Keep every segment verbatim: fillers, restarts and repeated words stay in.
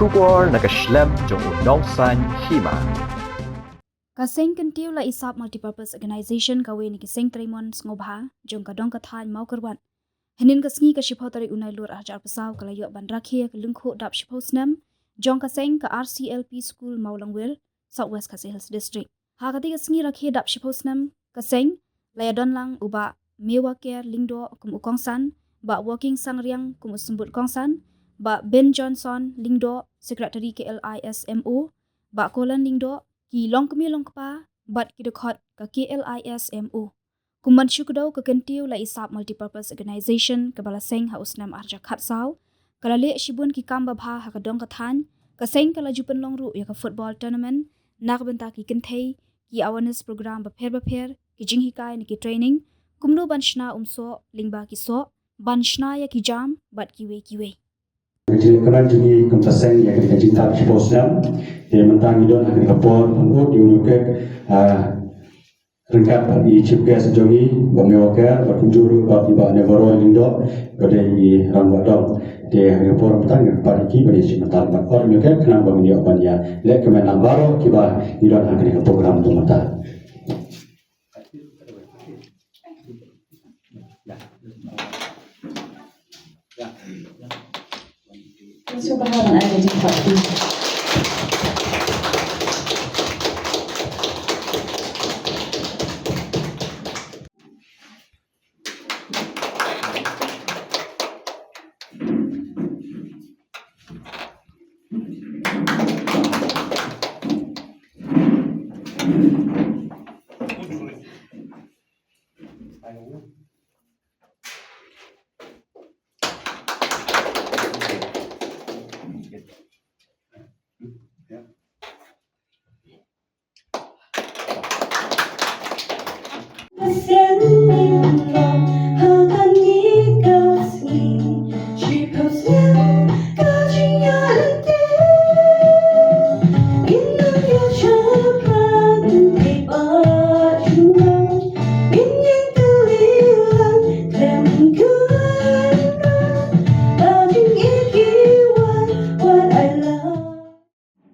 Khubor na ka shlem jong u nongsaiñ hima. Ka seng kyntiew la isap Multipurpose Organization, kawei na ki seng trei mon sngewbha jong ka dong ka thaiñ Mawkyrwat, hynnin ka sngi ka shiphew tarik u Nailur arhajar arphew saw ka la ïoh ban rakhe ïa ka lyngkhuh dap shiphew snem jong ka seng, ka R C L P School Mawlangwir, South West Khasi Hills District. Ha katei ka sngi rakhe dap shiphew snem ka seng, la ïadon lang u Bah Mewaker Lyngdoh kum u kongsan, Bah Woking Sangriang kum u symbud kongsan, Bah Ben Johnson Lyngdoh, Secretary K L I S M O, Bah Kolan Lyngdoh, ki longkmie longkpa bad ki dkhot ka K L I S M O. Kum ban shu kdew, ka kyntiew la isap Multipurpose Organization kaba la seng ha u snem arhajar khatsaw, ka la leh shibun ki kam babha ha ka dong ka thaiñ. Ka seng ka la ju pynlong ruh ïa ka football tournament na ka bynta ki kynthei, ki awareness program bapher bapher, ki jinghikai ne ki training, kumno ban shna umsoh lyngba ki soh, ban shna ïa ki jam bad kiwei kiwei. Ka jingkyrmen jong ngi kum ka seng ïa ka jingtap shiphew snem. Te mynta ngi don ha ka por pynbud ïa u Nukek, ah, ryngkat bad i chief guest jong ngi, Bah Mewaker, bad kumjuh ruh bad i Bah Nevaroy Lyngdoh, ba dei i rangbah dong. Te ha ka por mynta ngi kyrpad ïa ki ban ïa shim bynta bad ïa u Nukek khnang ba ngin ïoh ban ïa leh kmen lang baroh kiba ngi don ha kane ka program mynta.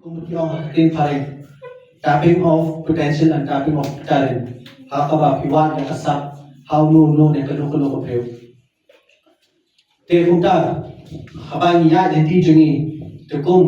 Kum ki ong ha ka ktien phareng, tapping of potential and tapping of talent. Ha kaba phi wad ïa ka sap ha uno uno ne kano kano ka briew. Te kumta, haba ngi ïaid lynti jong ngi, te kum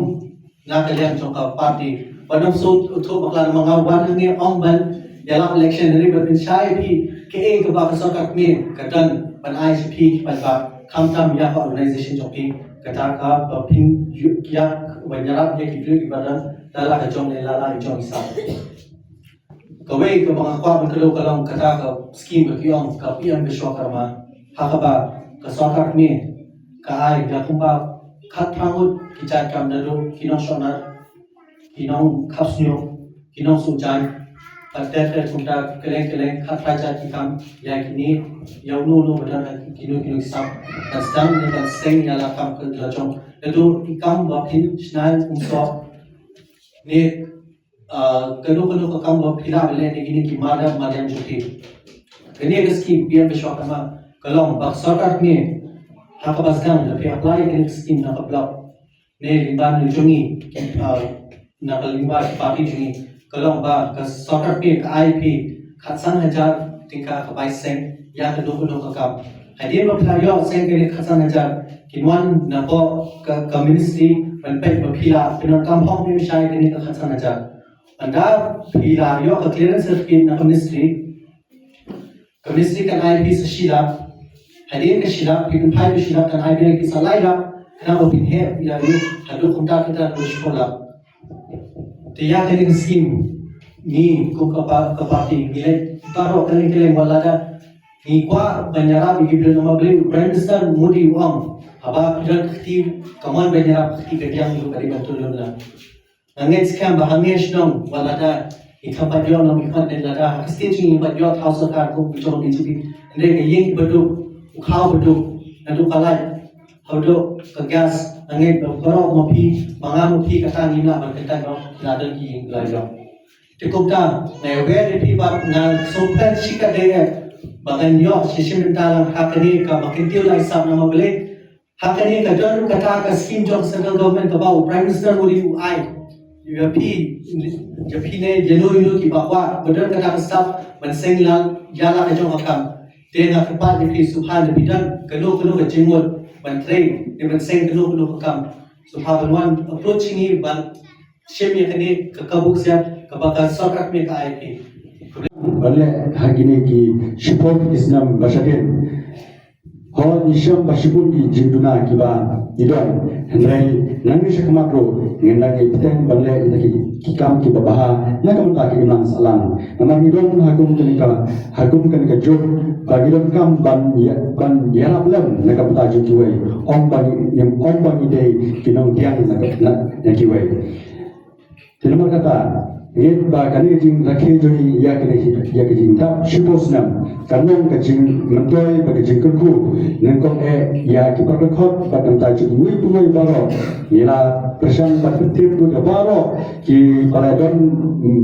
na ka liang jong ka party, wat nym shu thuh bakla namar nga wan hangne ong ban ïalap election, hynrei ban pynshai ïa phi kaei kaba ka sorkar kmie ka don ban ai sha phi, ban ba khamtam ïa ka organization jong phi, kata kaba phin ïa ban ïarap ïa ki briew kiba don da la ka jong ne la la jong i sap. Kawei kaba nga kwah ban kdew ka long kata ka skim ba ki ong ka P M Vishwakarma, ha kaba ka sorkar kmie ka ai ïa kumba khatphra ngut ki jait kam, naduh ki nongshonat, ki nongkhapsniew, ki nongsuh jaiñ, bad ter ter kumta kylleng kylleng khatphra jait ki kam ïa kine, ïa uno uno ba don ha kino kino ki sap, ban sdang ne ban seng ïa la kam ka la jong, naduh ki kam ba phin shna umsoh ne ah, kano kano ka kam ba phi lah ban leh na kine ki mar dap mar ïam jong phi. Kane ka skim P M Vishwakarma ka long ba ka sorkar kmie ha kaba sdang da phi apply kane ka skim na ka block ne lyngba na jong ngi, ah, na ka lyngba ki party jong ngi, ka long ba ka sorkar kmie ka ai phi khatsan hajar tyngka ka bai seng ïa kano kano ka kam. Hadien ba phi la ïoh seng kane khatsan hajar, kin wan na poh ka, ka ministry ban peit ba phi la pyndonkam hok ne em shai kane ka khatsan hajar. Ynda phi la ïoh ka clearance certificate na ka ministry, ka ministry kan ai phi sa shi lak. Hadien ka shi lak, phi pynphai ka shi lak, kan ai phi sa lai lak, khnang ba phin heh ïa u haduh kumta kumta haduh shiphew lak. Te ïa kane ka skim ngi kum ka pa-, ka party ngi leh baroh kylleng kylleng wat lada ngi kwah ban ïarap ïa ki briew namar balei u Prime Minister Modi u ong haba phi don ka kti, ka mon ban ïarap ka kti kadiang ruh ka dei ban tulun lang. Nga ngeit skhem ba hangne shnong wat lada ngi kham pat ïoh nongmihkhmat ne lada ha ka state ngi pat ïoh thaw sorkar kum ki jong B J P, hynrei ka ïing ba duk, u khaw ba duk, naduh ka light haduh ka gas, nga ngeit ba baroh ma phi, ma nga ma phi, kata ngim lah ban kyntait ba la don ki ïing la ïoh. Te kumta nga ïawer ïa phi bad nga sngewkmen shikatdei ba ngan ïoh shisien bynta lang ha kane kaba kyntiew la isap namar balei Ha kane ka don kata ka scheme jong central government kaba u Prime Minister Modi u ai ïa phi, ïa phi ne ïa no ïa no kiba kwah, ba don kata ka sap ban seng la ïa la ka jong ka kam. Te nga kyrpad ïa phi sngewbha lada phi don kano kano ka jingmut ban trei ne ban seng kano kano ka kam, sngewbha ban wan approach ïa ngi ban shim ïa kane ka kabu ksiat kaba ka sorkar Kmie ka ai ïa phi. Ban leh ha kine ki shiphew ki snem ba shadien. Hooid, ngi shem ba shibun ki jingduna kiba ngi don. Hynrei nangne sha khmat ruh ngin dang ïai bteng ban leh ïa ki, ki kam kiba bha na ka bynta ki imlang sahlang. Namar ngi don ha kum kane ka, ha kum kane ka juk ba ngi donkam ban ïa, ban ïarap lem na ka bynta jong kiwei. Ym ba ngi, ym ba ngi dei ki nongdiang na, na, na kiwei. Te namar kata, ngeit ba kane ka jingrakhe jong ngi ïa kane, ïa ka jingdap shiphew snem kan long ka jingmyntoi bad ka jingkyrkhu nyngkong eh ïa ki para dkhot bad nangta jong kiwei kiwei baroh. Ngi la pyrshang ban pyntip ïa baroh kiba la don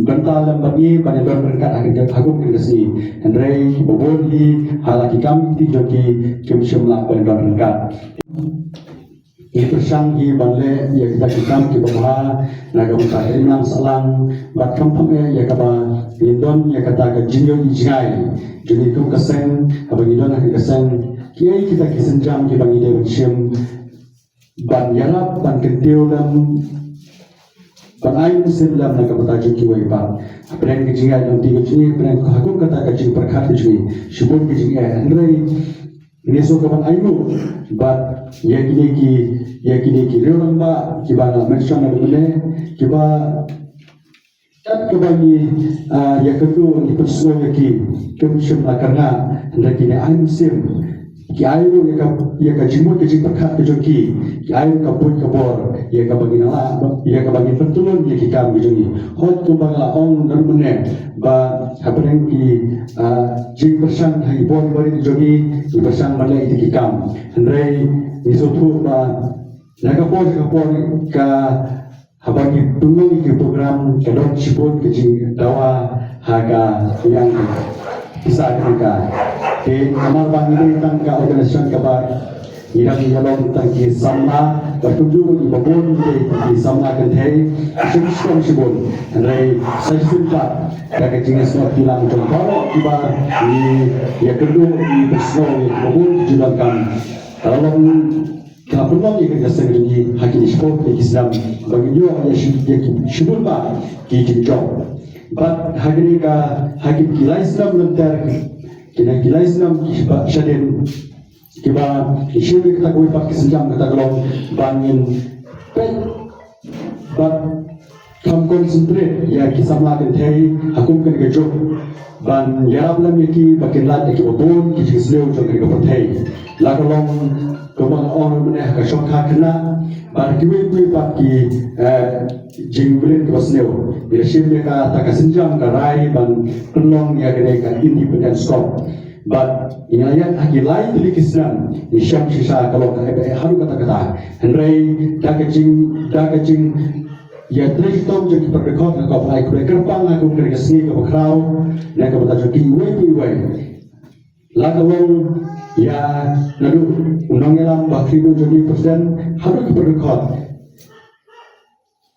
bynta lem bad ngi ban ïadon ryngkat ha kane ka, ha kum kane ka sngi. Hynrei kiba bun hi ha la ki kam ki jong ki kim shym lah ban don ryngkat. Ngi pyrshang hi ban leh ïa kita ki kam kiba bha na ka bynta ka imlang sahlang bad khamtam eh ïa kaba ngin don ïa kata ka jingïohi jngai jong ngi kum ka seng, haba ngi don ha ka seng, kiei kita ki sienjam kiba ngi dei ban shim ban ïarap ban kyntiew lem ban ai mynsiem lem na ka bynta jong kiwei pat. Hapdeng ka jingïaid lynti ka jong ngi, hapdeng ha kum kata ka jingpyrkhat ka jong ngi, shibun ka jingeh, hynrei ngi sngewkmen ban ai nguh bad ïa kine ki, ïa kine ki riew rangbah kiba nga la mention mynne, kiba kat kaba ngi, ah, ïakynduh, ngi pynsngew ïa ki, kim shym la kyrngah, hynrei kine ai mynsiem. Ki ai ruh ïa ka, ïa ka jingmut ka jingpyrkhat ka jong ki, ki ai ruh ka buit ka bor ïa kaba ngin lah, ïa kaba ngin pyntylun ïa ki kam ka jong ngi. Hooid, kumba nga la ong naduh mynne ba hapdeng ki, ah, jingpyrshang ha ki bor barit jong ngi, ki pyrshang ban leh ïa ki kam. Hynrei ngi sngewthuh ba na ka por sha ka por ka Haba ngi pynlong ïa ki program ka don shibun ka jingdawa ha ka liang ka pisa ka tyngka. Te namar ba ngi dei tang ka organisation kaba ngi dang ïalong tang ki samla, bad kumjuh ruh kiba bun ngi dei tang ki samla kynthei, shim shkor shibun. Hynrei sa shisien pat da ka jingsngewthuh lang jong baroh kiba ngi ïakynduh, ngi pynsngew ïa kiba bun ki jingdonkam. Ka la long Ka la pynlong ïa ka seng jong ngi ha kine shiphew ki snem ba ngin ïoh ïa shi, ïa ki shibun bha ki jingjop. Bad ha kine ka, ha kine ki lai snem lynter, kine ki lai snem kiba shadien, kiba ngi shim ïa kata kawei pat ka sienjam, kata ka long ba ngin peit bad Kham concentrate ïa ki samla kynthei ha kum kane ka juk ban ïarap lem ïa ki ba kin lait ïa kiba bun ki jingsniew jong kane ka pyrthei. La ka long kumba nga ong mynne ha ka shongkha khynnah bad kiwei kiwei pat ki, eh, jingmlien kiba sniew. Ngi la shim ïa kata ka sienjam ka rai ban pynlong ïa kane ka Independence Cup. Bad ngi la ïaid ha ki lai tylli ki snem, ngi shem shisha ka long ka, eh, haduh katta katta. Hynrei da ka jing, da ka jing ïatrei shitom jong ki para dkhot, nga kwah ban ai khublei kyrpang ha kum kane ka sngi kaba khraw na ka bynta jong kiwei pa iwei. La ka long ïa naduh u nongïalam ba khlieh jong ki president haduh ki para dkhot.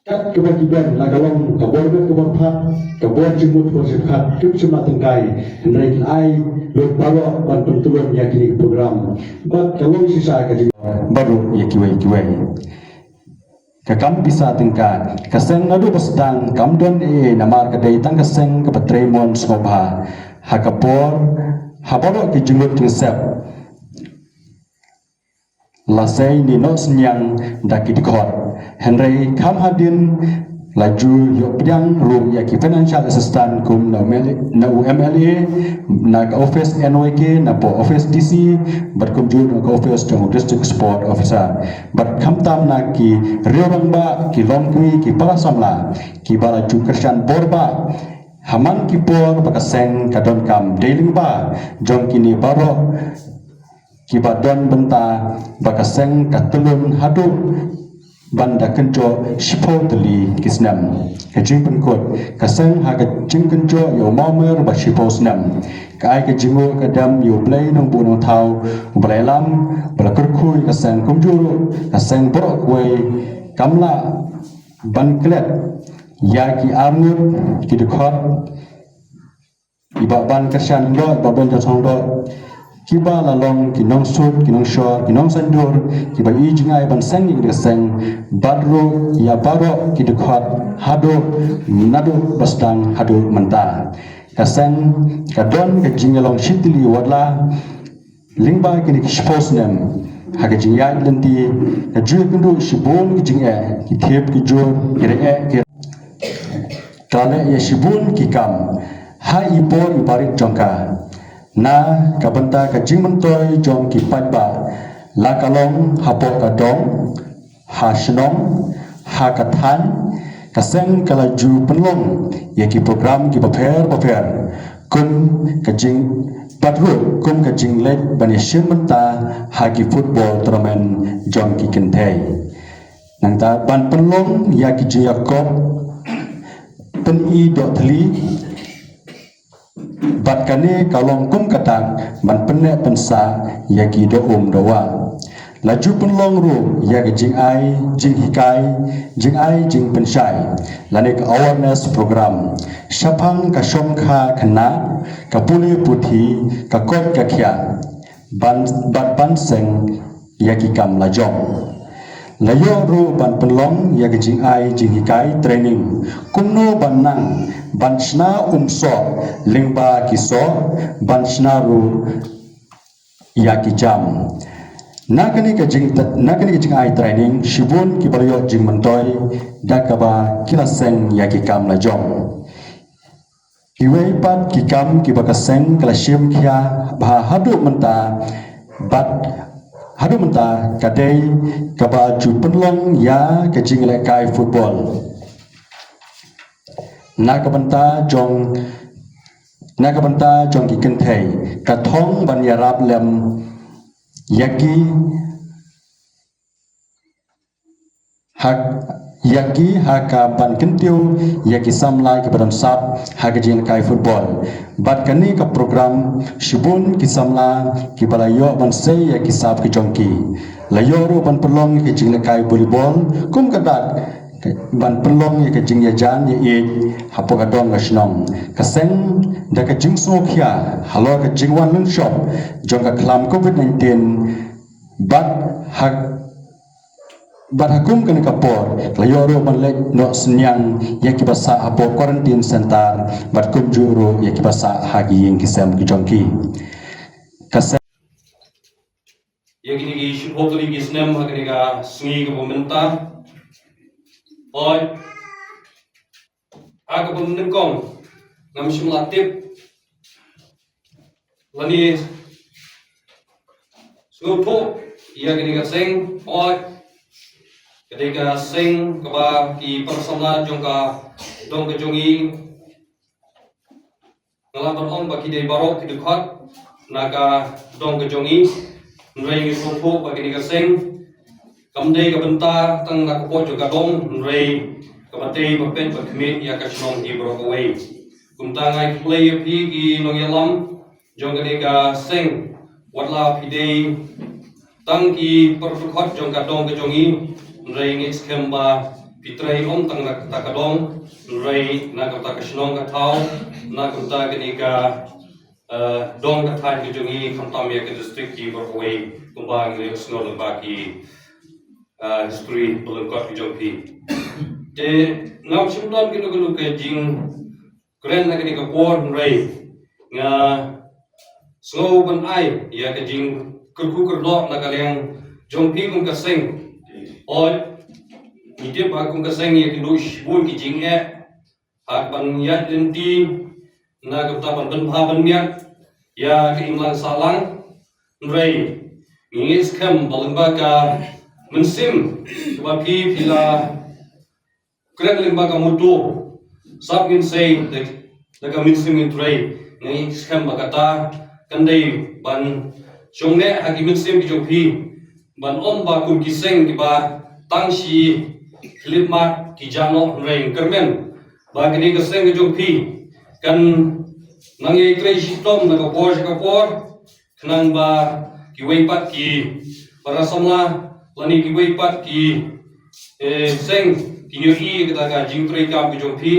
Kat kaba ki don la ka long ka bor bet ka bor phad, ka bor jingmut ka bor jingpyrkhat, kim shym la tyngkai, hynrei ki ai lut baroh ban pyntyllun ïa kine ki program. Bad ka long shisha ka jing baroh ïa kiwei kiwei. Ka kam pisa tyngka, ka seng naduh ba sdang kam don ei ei namar ka dei tang ka seng kaba trei mon sngewbha ha ka por, ha baroh ki jingmut jingsep. La sei ne noh synñiang da ki dkhot. Hynrei kham hadien la ju ïoh pdiang ruh ïa ki financial assistance kum na u M L A, na u M L A, na ka office N Y K, na poh office D C, bad kumjuh na ka office jong u District Sport Officer. Bad khamtam na ki riew rangbah, ki longkmie, ki para samla, kiba la ju kyrshan bor bha ha man ki por ba ka seng ka donkam dei lyngba jong kine baroh kiba don bynta ba ka seng ka tyllun haduh ban da kynjoh shiphew tylli ki snem. Ka jingpynkut ka seng ha ka jingkynjoh ïa u mawmer ba shiphew snem. Ka ai ka jingnguh ka dem ïa U Blei Nongbuh Nongthaw, U Blei Lam, ba la kyrkhu ïa ka seng kumjuh ruh ka seng baroh kawei kam lah ban klet ïa ki arngut ki dkhot, kiba ban kyrshan doh, ba ban jot song doh, kiba la long ki nongsut, ki nongshor, ki nongsaindur, kiba i jingai ban seng ïa ka seng, bad ruh ïa baroh ki dkhot haduh naduh ba sdang haduh mynta. Ka seng ka don ka jingïalong shitylli watla lyngba kine ki shiphew snem. Ha ka jingïaid lynti ka ju ïakynduh shibun ki jingeh, ki thep ki jur, ki rangeh ki, ka leh ïa shibun ki kam ha i por i barit jong ka. Na ka bynta ka jingmyntoi jong ki paidbah, la ka long hapoh ka dong, ha shnong, ha ka thaiñ, ka seng ka la ju pynlong ïa ki program kiba pher bapher, kum ka jing, bad ruh kum ka jingleit ban ïashim bynta ha ki football tournament jong ki kynthei. Nangta ban pynlong ïa ki jingïakop pyni doh thylli, bad kane ka long kum ka dak ban pynneh pynsah ïa ki doh um doh wah. La ju pynlong ruh ïa ka jingai jinghikai, jingai jingpynshai, lane ka awareness program shaphang ka shongkha khynnah, ka pule puthi, ka koit ka khiah, ban, bad ban seng ïa ki kam lajong. La ïoh ruh ban pynlong ïa ka jingai jinghikai, training, kumno ban nang ban shna um soh lyngba ki soh, ban shna ruh ïa ki jam. Na kane ka jing, na kane ka jingai training, shibun kiba la ïoh jingmyntoi da kaba ki la seng ïa ki kam lajong. Kiwei pat ki kam kiba ka seng ka la shim khia bha haduh mynta, bad haduh mynta ka dei kaba ju pynlong ïa ka jinglehkai football na ka bynta jong, na ka bynta jong ki kynthei, ka thong ban ïarap lem ïa ki ha, ïa ki ha ka ban kyntiew ïa ki samla kiba don sap ha ka jingïalehkai football. Bad kane ka program, shibun ki samla kiba la ïoh ban sei ïa ki sap ki jong ki. La ïoh ruh ban pynlong ïa ka jingïalehkai volleyball, kum ka dak ban pynlong ïa ka jingïajan ïaieit hapoh ka dong ka shnong. Ka seng da ka jingsngewkhia halor ka jingwan lynshop jong ka khlam covid nineteen, bad ha, bad ha kum kane ka por la ïoh ruh ban leit noh synñiang ïa kiba sah hapoh quarantine center, bad kumjuh ruh ïa kiba sah ha ki ïing ki sem ki jong ki. Ka seng ïa kine ki shiphew tylli ki snem ha kane ka sngi kaba mynta. Hooid, ha kaba nyngkong ngam shym la tip lane sngewthuh ïa kane ka seng. Hooid, ka dei ka seng kaba ki para samla jong ka dong ka jong ngi, nga lah ban ong ba ki dei baroh ki dkhot na ka dong ka jong ngi. Hynrei ngi sngewthuh ba kane ka seng kam dei ka bynta tang na ka pdeng jong ka dong, hynrei kaba dei ba peit ba khmih ïa ka shnong hi baroh kawei. Kumta nga ai khublei ïa phi ki nongïalam jong kane ka seng, watla phi dei tang ki para dkhot jong ka dong ka jong ngi, hynrei ngi skhem ba phi trei ym tang na kata ka dong, hynrei na kata ka shnong ka thaw, na kata kane ka, eh, dong ka thaiñ ka jong ngi, khamtam ïa ka district hi baroh kawei, kumba ngi la ïohsngew lyngba ki, eh, history ba lyngkot ka jong phi. Te ngam shym don kano kano ka jing kren ha kane ka por, hynrei nga sngew ban ai ïa ka jingkyrkhu kyrdoh na ka liang jong phi kum ka seng. Hooid, ngi tip ba kum ka seng ïa kynduh shibun ki jingeh ha ka ban ïaid lynti na ka bynta ban pynbha pynmiat ïa ka imlang sahlang, hynrei ngi ngeit skhem ba lyngba ka mynsiem kaba phi, phi la kren lyngba ka motto, sap ngin sei da, da ka mynsiem ngin trei. Ngi skhem ba kata kan dei ban shong neh ha ki mynsiem ki jong phi, ban ym ba kum ki seng kiba tang shi khyllipmat ki jaka, hynrei kyrmen ba kane ka seng ka jong phi kan nang ïai trei shitom na ka por sha ka por, khnang ba kiwei pat ki para samla lane kiwei pat ki, eh, seng kin ïohi ïa kata ka jingtrei kam ka jong phi.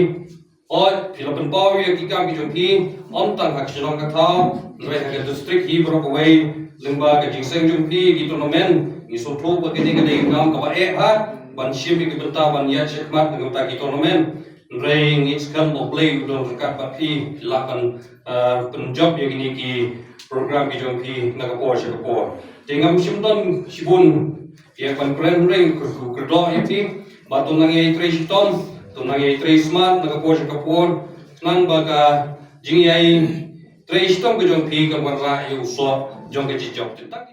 Hooid, phi la pynpaw ïa ki kam ki jong phi, ym tang ha ka shnong ka thaw, hynrei ha ka district hi baroh kawei, lyngba ka jingseng jong phi, ki tournament, ngi sngewthuh ba kane ka dei ka kam kaba eh bha, ban shim ïa ki bynta ban ïaid shakhmat na ka bynta ki tournament. Hynrei ngi sngewkmen ba U Blei u don ryngkat bad phi, phi lah ban, ah, pynjop ïa kine ki program ki jong phi na ka por sha ka por. Te ngam shym don shibun ïa ban kren, hynrei kyrkhu kyrdoh ïa phi ba to nang ïai trei shitom, to nang ïai trei smat na ka por sha ka por, khnang ba ka jingïai trei shitom ka jong phi kan wanrah ïa u soh jong ka jingjop. Te tang